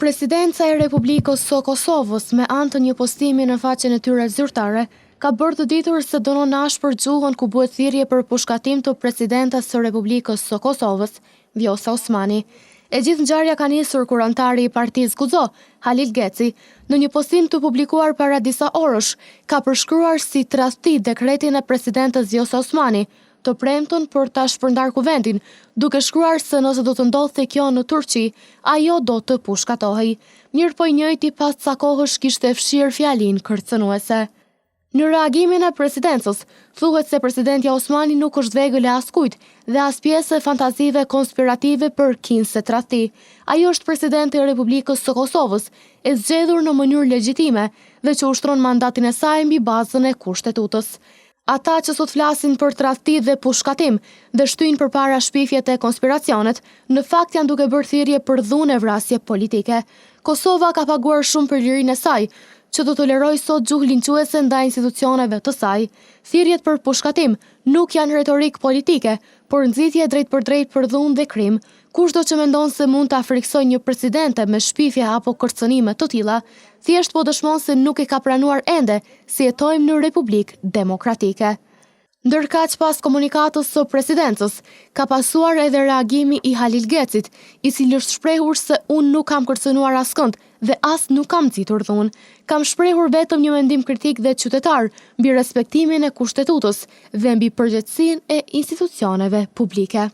Presidenca e Republikës së Kosovës me anë të një postimi në faqen e tyre zyrtare ka bërë të ditur se dënon ashpër gjuhën ku bëhet thirrje për pushkatim të presidentes së Republikës së Kosovës, Vjosa Osmani. E gjithë ngjarja ka nisur kur anëtari i partisë Guxo, Halil Geci, në një postim të publikuar para disa orësh, ka përshkruar si tradhti dekretin e presidentes Vjosa Osmani, të premten për ta shpërndarë kuvendin, duke shkruar se nëse do të ndodhte kjo në Turqi, ajo do të pushkatohej. Mirëpo i njëjti pas ca kohësh kishte fshirë fjalinë kërcënuese. Në reagimin e presidencës, thuhet se presidentja Osmani nuk është vegël e askujt dhe as pjesë e fantazive konspirative për kinse tradhti. Ajo është presidente e Republikës së Kosovës, e zgjedhur në mënyrë legjitime dhe që ushtron mandatin e saj mbi bazën e Kushtetutës. Ata që sot flasin për tradhti dhe pushkatim dhe shtyjnë përpara shpifjet e konspiracionet, në fakt janë duke bërë thirrje për dhunë e vrasje politike. Kosova ka paguar shumë për lirinë e saj, që të tolerojë sot gjuhë linçuese ndaj institucioneve të saj. Thirrjet për pushkatim nuk janë retorikë politike, por nxitje drejtpërdrejt për dhunë dhe krim. Kushdo që mendon se mund ta frikësojë një presidente me shpifje apo kërcënime të tilla, thjesht po dëshmon se nuk e ka pranuar ende se jetojmë në Republikë Demokratike. Ndërkaq pas komunikatës së presidencës, ka pasuar edhe reagimi i Halil Gecit, i cili është shprehur se unë nuk kam kërcënuar askënd dhe as nuk kam nxitur dhunë. Kam shprehur vetëm një mendim kritik dhe qytetar mbi respektimin e Kushtetutës dhe mbi përgjegjësinë e institucioneve publike.